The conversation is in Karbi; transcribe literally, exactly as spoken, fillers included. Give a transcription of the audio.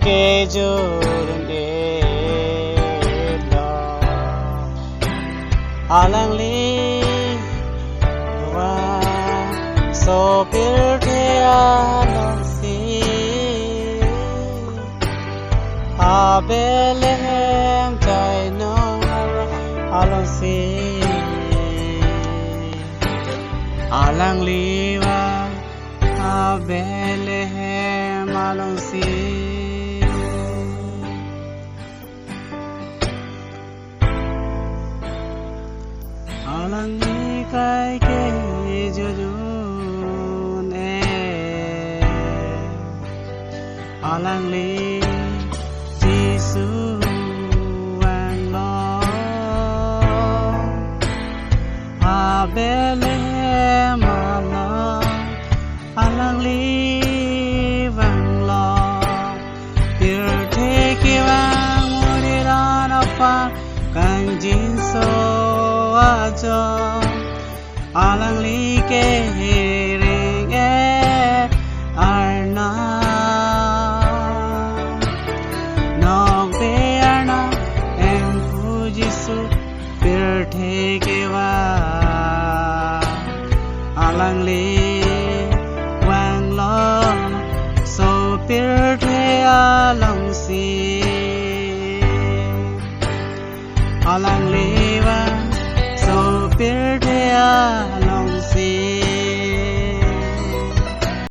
kejun-etlo. Alangli vangso pirthe alongsi, a Bethlehem chai nor alongsi. Alangli vang a Bethlehem alongsi. Alangli kai kejun-et. Alangli Jisu vanglo. A Bethlehem along alangli vanglo. Pirthe kevang mudiran aphan kangjinso ajo, alangli kereng-et Arnam. Nokbe Arnam Hemphu Jisu pirthe kevang, alangli vanglo so pirthe alongsi. Alangli vangso pirthe alongsi.